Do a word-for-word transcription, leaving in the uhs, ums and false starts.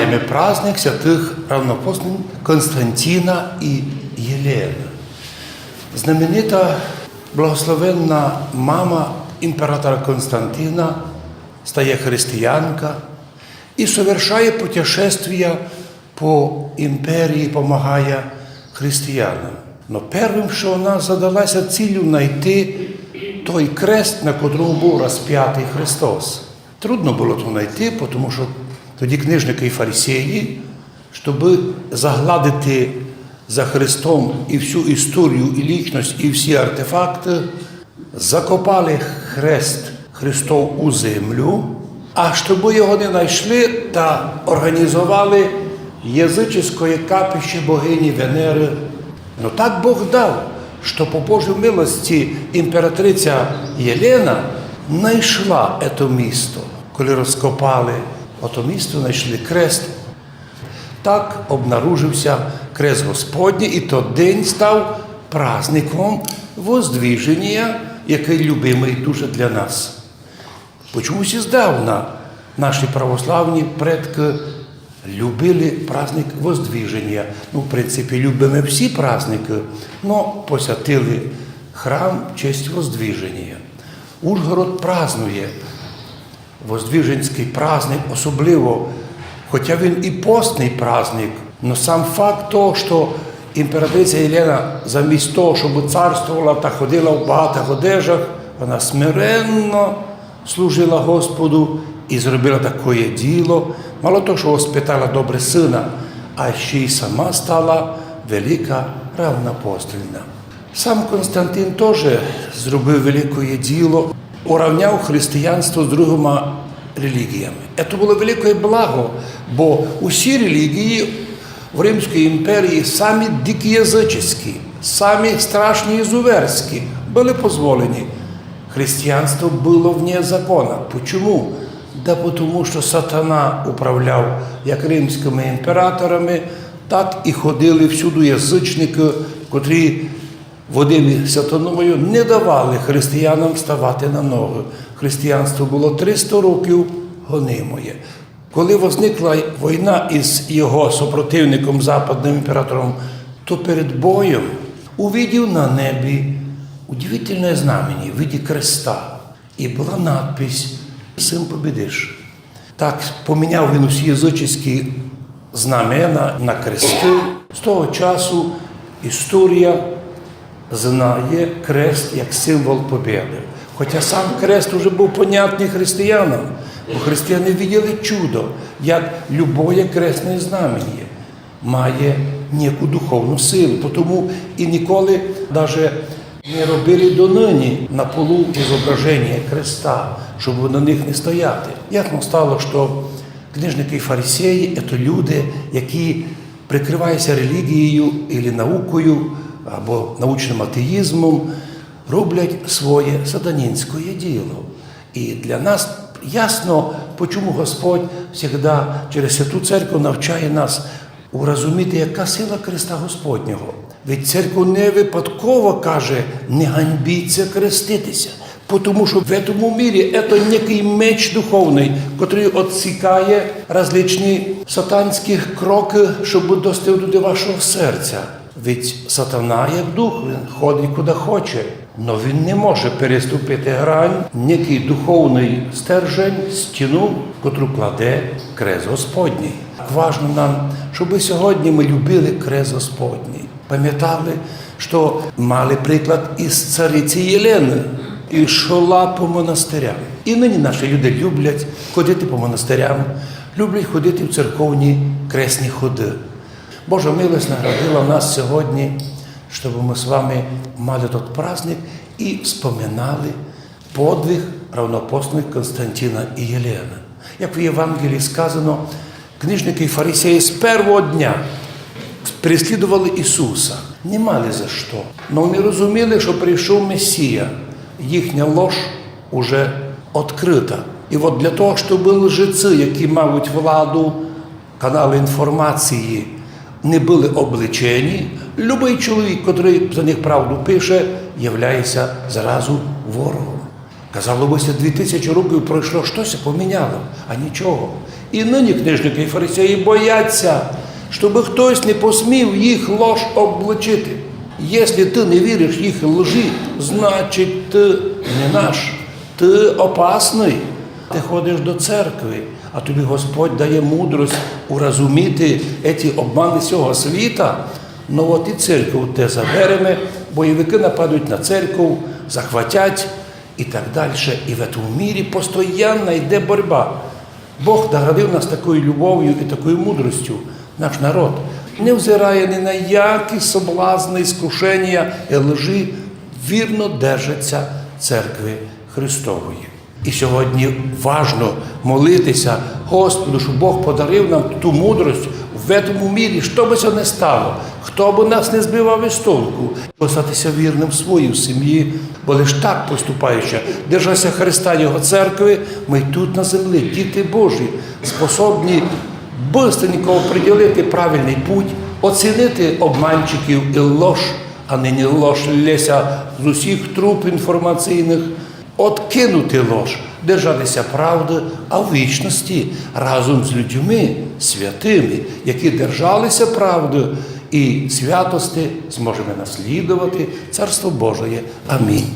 Ми праздник святых равнопостных Константина и Єлены. Знаменита благословенна мама імператора Константина стає християнка и совершає путешествія по імперії, помагає християнам. Но первым, што она задалася ціллю, найти той крест, на котрому быв розпятый Христос. Трудно было то найти, потому што тоді книжникы и фарисеї, щобы загладити за Христом и всю історію, и лічность, и всі артефакты, закопали хрест Христов у землю, а щобы його не найшли, та орґанізовали языческоє капище богині Венеры. Но так Бог дав, што по Божій милости імператриця Єлена найшла ето місто. Коли розкопали ото місто, найшли крест. Так обнаружився крест Господній, и тот день став праздником Воздвиженія, якый любимый дуже для нас. Почомусь издавна наші православні предкы любили праздник Воздвиженія. Ну, в принципі, любиме всі праздникы, но посвятили храм в честь Воздвиженія. Ужгород празнує Воздвиженськый праздник особливо, хотя він и постный праздник, но сам факт того, што імператриця Єлена замість того, щоб царствовала та ходила в багатых одежах, вона смиренно служила Господу и зробила такоє діло. Мало того, што воспитала добре сына, а ще й сама стала велика равноапостольна. Сам Константин тоже зробив великоє діло, уравняв християнство з другыма релігіями. Це было великоє благо, бо усі релігії в Римській імперії, самі дикі язычеські, самі страшні ізуверські, были позволені. Християнство было вне закона. Почому? Да потому, што сатана управляв як римськыми імператорами, так и ходили всюду язычникы, котрі водимі сатаною не давали християнам вставати на ногы. Християнство было триста років гонимоє. Коли возникла война из його сопротивником, западным імператором, то перед боєм увидів на небі удивительне знаменя в виді креста. И была надпись: «Сим побідиш». Так поміняв він усі язычеські знамена на кресты. З того часу історія знає крест як символ побіды. Хотя сам крест уже быв понятный християнам, бо християни виділи чудо, як любоє кресне знаменя має ніяку духовну силу. Потому и ніколи даже не робили доныні на полу изображеня креста, щоб на них не стояти. Як нам стало, што книжникы и фарисеї — це люди, які, прикриваючи ся релігією или наукою, або научным атеїзмом, роблять своє сатанінськоє діло. И для нас ясно, почому Господь всегда через Святу Церкву навчає нас урозуміти, яка сила креста Господнього. Ведь церква не випадково каже: «Не ганьбіться крестити ся», потому што в этому мірі це некый меч духовный, котрый отсікає различні сатанські крокы, щоб достигнути вашого серця. Ведь сатана, як дух, він ходить куды хоче, но він не може переступити грань, некый духовный стержень, стіну, котру кладе крест Господній. Так важно нам, щоб сьогодні мы любили крест Господній, памятали, што мали приклад из цариці Єлены, и йшла по монастырям. И нині наші люди люблять ходити по монастырям, люблять ходити в церковні кресні ходы. Божа милость наградила нас сьогодні, щоб мы з вами мали тот праздник и вспоминали подвиг равнопостных Константина и Єлены. Як в Євангелії сказано, книжникы и фарисеї з первого дня переслідовали Ісуса. Не мали за што. Но вони розуміли, што прийшов Месія. Їхня лож уже открыта. И от для того, щоб лжеці, які мають владу, каналы інформації не были обличені, любый чоловік, котрый за них правду пише, являє ся зразу ворогом. Казало бы ся, дві тисячі років пройшло, што ся поміняло? А нічого. І нині книжники і фарисеї бояться, щоб хтось не посмів їх лож обличити. Якщо ти не віриш їх лжи, значить, ти не наш, ти опасний. Ти ходиш до церкви, а тобі Господь дає мудрость урозуміти ці обмани сього світа. Ну от і церкву те забереме, бойовики нападуть на церкву, захватять і так дальше. І в цьому мірі постоянно йде боротьба. Бог наградив нас такою любов'ю і такою мудростю. Наш народ не взирає ні на які соблазни, іскушення і лжи, вірно держиться церкви Христової. І сьогодні важно молитися Господу, щоб Бог подарив нам ту мудрость в цьому мірі, що би це не стало, хто би нас не збивав із толку, остатися вірним своїй сім'ї, бо лиш так поступаючи, держася Христа, Його церкви, ми тут на землі, діти Божі, способні быстренько оприділити правильний путь, оцінити обманщиків і лож, а нині лож лється з усіх труб інформаційних, откинути лож, держатися правди, а в вічності разом з людьми святими, які держалися правди і святости, зможемо наслідувати Царство Божоє. Амінь.